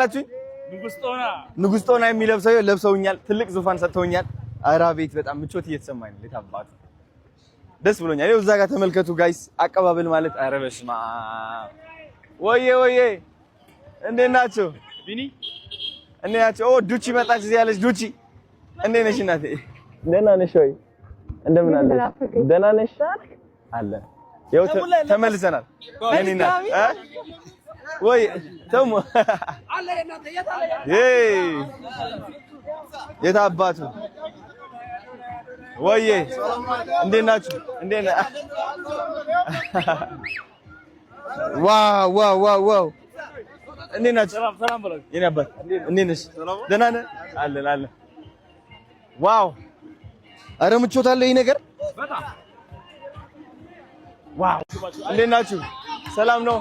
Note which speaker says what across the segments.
Speaker 1: አላችሁኝ? ንጉስ ጦና የሚለብሰው ለብሰውኛል። ትልቅ ዙፋን ሰጥተውኛል። ኧረ አቤት በጣም ምቾት እየተሰማኝ ነው። የታባቱ ደስ ብሎኛል። ይኸው እዛ ጋር ተመልከቱ guys፣ አቀባበል ማለት ኧረ በስመ አብ። ወዬ ወዬ፣ እንዴት ናችሁ? እንዴት ናችሁ? ኦ ዱቺ መጣች። እዚህ ያለች ዱቺ፣ እንዴት ነሽ እናቴ? ደህና ነሽ ወይ? እንደምን አለሽ? ደህና ነሽ? አለን። ይኸው ተመልሰናል። የኔ እናት ወይ ተሙ የት አባቱ ወዬ፣ እንዴት ናችሁ? እንዴት wow wow wow wow! እንዴት ናችሁ? የኔ አባት እንዴት ነሽ? ደህና ነህ? አለን አለን። Wow! ኧረ ምቾት አለው ይሄ ነገር። Wow! እንዴት ናችሁ? ሰላም ነው?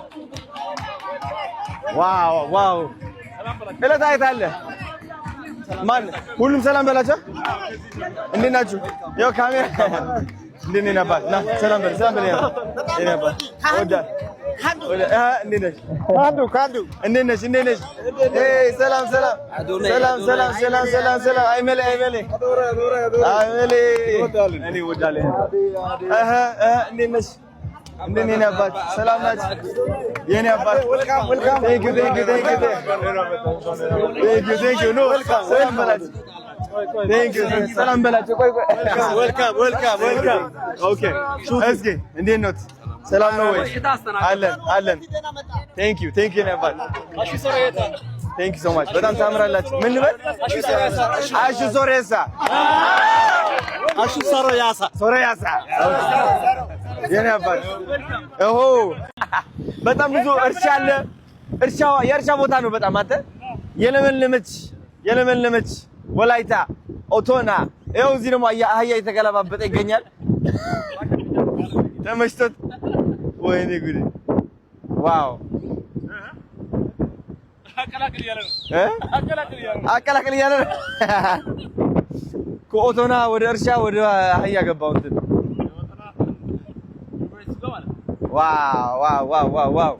Speaker 1: Wow wow! እለት አይታለህ ማን? ሁሉም ሰላም በላቸው። እንዴት ናችሁ? ያው ካሜራ እንዴት ነህ አባት? ና ሰላም በል፣ ሰላም በል። የኔ አባት እንዴት ነሽ? እንዴት ነሽ? እንዴት ነሽ? ሰላም ሰላም ሰላም ሰላም ሰላም ሰላም ሰላም። አይመሌ አይመሌ አይመሌ እኔ እወዳለሁ። እህ እህ እንዴት ነሽ? እንዴት ነህ የኔ አባት? ሰላም ናችሁ? የኔ አባት thank you, thank you, thank you, thank you, thank you። ኖ ሰላም በላቸው። Thank you፣ ሰላም በላቸው። ቆይ ቆይ፣ welcome, welcome, welcome። Okay፣ እስኪ እንዴት ኖት? ሰላም ነው ወይ? አለን አለን። Thank you, thank you የኔ አባት፣ thank you so much። በጣም ታምራላችሁ። ምን ልበል? አሹ ሶሬሳ፣
Speaker 2: አሹ ሶሮያሳ።
Speaker 1: ሶሬያሳ የኔ አባት። ኦሆ በጣም ብዙ እርሻ አለ። እርሻ የእርሻ ቦታ ነው። በጣም አንተ የለመለመች የለመለመች ወላይታ ኦቶና። ይኸው እዚህ ደግሞ አህያ የተገለባበጠ ይገኛል። ተመችቶት። ወይኔ ጉዴ! Wow፣ አቀላቅል እያለ ነው። ከኦቶና ወደ እርሻ ወደ አህያ ገባው እንትን። Wow wow wow wow wow!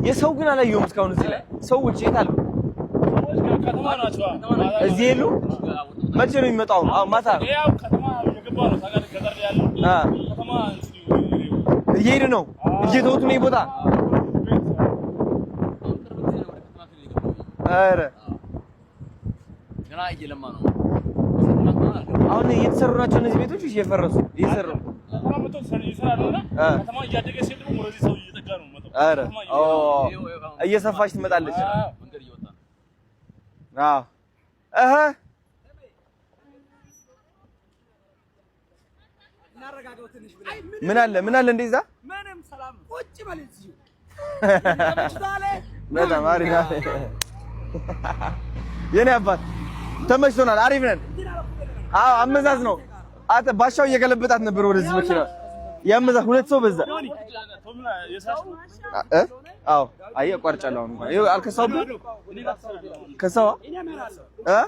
Speaker 1: የሰው ግን አላየሁም እስካሁን እዚህ ላይ ሰዎች የት አሉ? እዚህ የሉ? መቼ ነው የሚመጣው? አዎ ማታ እየሄዱ ነው፣ እየተውት ነው ቦታ። ኧረ አሁን እየተሰሩ ናቸው እነዚህ ቤቶች፣ እየፈረሱ እየተሰሩ። ኧረ እየሰፋች ትመጣለች። አዎ እህ ምን አለ ምን አለ እንደዛ በጣም አሪፍ የኔ አባት ተመችቶናል። አሪፍ ነን። አዎ አመዛዝ ነው። አተ ባሻው እየገለበጣት ነበር ወደዚህ መኪና ያመዛ ሁለት ሰው በዛ። አዎ አይ አቋርጫለሁ። አሁን እንኳን ይኸው አልከሳሁብህም። ከሳዋ እ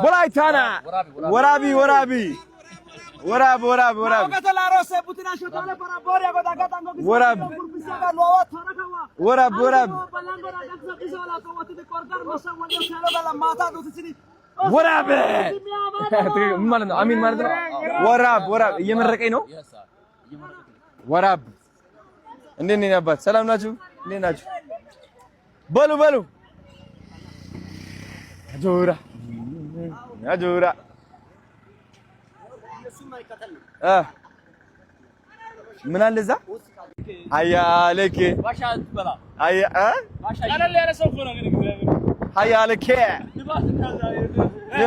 Speaker 1: ወላይታና ወራቢ ወራቢ ወራብ ወራብ ወራብ ወራብ ወራብ ወራብ ወራብ ምን ማለት ነው? አሚን ማለት ነው። ወራብ ወራብ እየመረቀኝ ነው። ወራብ እንዴት ነህ አባት? ሰላም ናችሁ? እንዴት ናችሁ? በሉ በሉ። አጆራ አጆራ ምን አለ እዛ አያ ለኬ አያ አያ ለኬ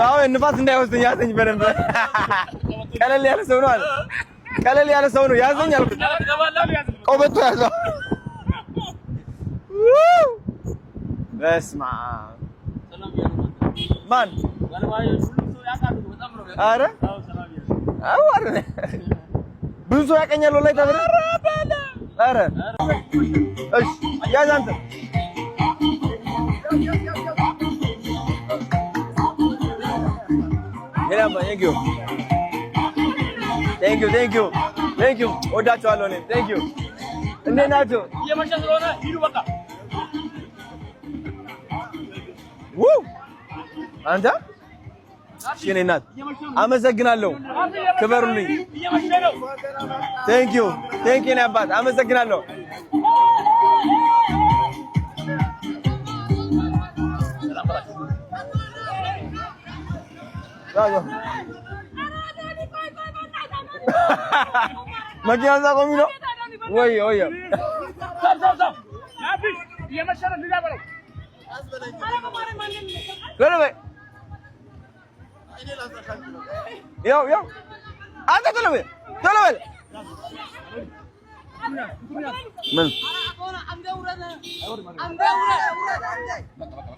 Speaker 1: አሁን ንፋስ እንዳይወስደኝ ያዘኝ በደንብ። ቀለል ያለ ሰው ነው አለ። ቀለል ያለ ሰው ነው ያዘኝ አልኩት። ቆበቶ ያዘው። በስመ አብ ማን? ኧረ ብዙ ሰው ያቀኛል። ወላሂ ታብረ ኧረ እሺ ያዝ አንተ። የኔ አባት thank you thank you thank you thank you። ወዳችኋለሁ። እኔም thank you። እንዴት ናችሁ?
Speaker 3: እየመሸ ስለሆነ ሂዱ በቃ።
Speaker 1: ውይ አንተ እሺ፣ የኔ እናት አመሰግናለሁ። ክበሩልኝ።
Speaker 3: እየመሸ ነው።
Speaker 1: Thank you thank you የኔ አባት አመሰግናለሁ። መኪና እዛ ቆሚ ነው ወይ ወይ
Speaker 3: ሰብ ሰብ ሰብ ናፊ እየመሸ ነው። ልዳ በለው።
Speaker 1: ቶሎ በይ። ያው ያው አንተ ቶሎ በል ቶሎ በል። ምን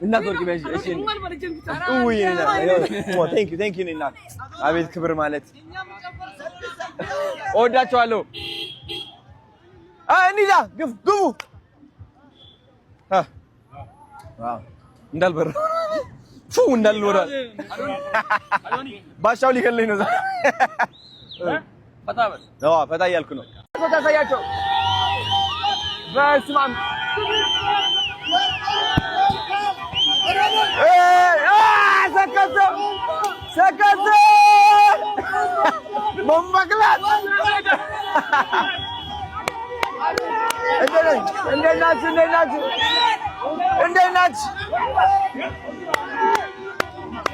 Speaker 1: እንዳትወርቂ በይ። እሺ ውይ thank you thank you እናት። አቤት ክብር ማለት እወዳቸዋለሁ። እንሂዳ ግፉ ግቡ እንዳልበረ ፉ እንዳልወራል ባሻው ሊገለኝ ነው።
Speaker 3: ፈታ በል።
Speaker 1: ፈታ እያልኩ ነው። ታሳያቸው። በስመ አብ ሰከሰ ሰከሰ ቦምባክላት እንዴት ናችሁ? እንዴት ናችሁ? እንዴት ናችሁ?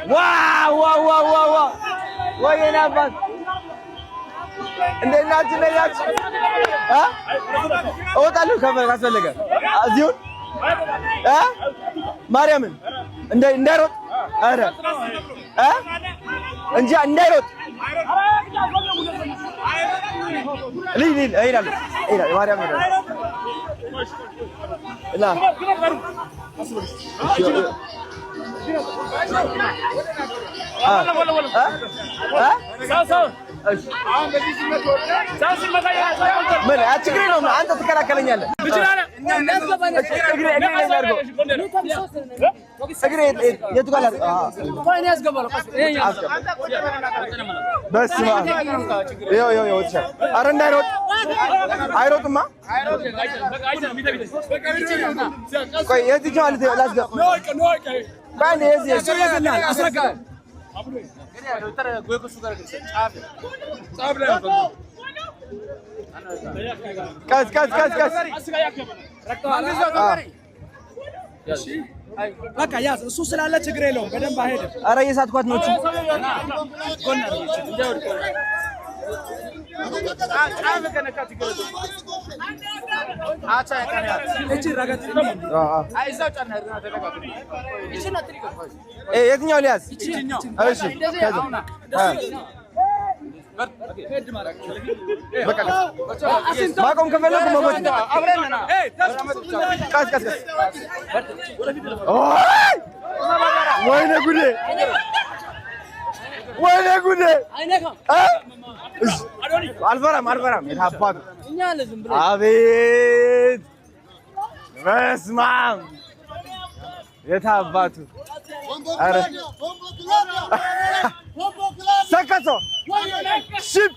Speaker 1: Wow wow wow wow wow! ወይ የኔ አባት እንዴት ናችሁ? እንዴት ናችሁ? እወጣለሁ ካስፈለገ እዚሁን እ ማርያምን እንዳይሮጥ ኧረ እ እንጂ እንዳይሮጥ ልሂድ ልሂድ እሄዳለሁ እሄዳለሁ ማርያም እሄዳለሁ እና ምን ችግር የለውም። አንተ ትከላከለኛለህ። እግሬ የቱ ጋር በስመ አብ ይኸው ይኸው ይኸው። ኧረ እንዳይሮጥ አይሮጥማ። ቆይ የዚህኛው ላስገባ። ቆይ የዚህ ቀስ ቀስ ቀስ ቀስ
Speaker 2: በቃ ያዝ። እሱ ስላለ ችግር የለውም። በደንብ አይሄድም።
Speaker 1: ኧረ እየሳትኳት ነው። የትኛው ሊያዝ? እሺ ማቆም ከፈለኩ መሞት። ቀስ ቀስ ቀስ። ወይኔ ጉዴ! ወይኔ ጉዴ! አልፈራም አልፈራም። የታባቱ አቤት በስመ አብ የታባቱ ኧረ ሰከሶ ሽፕ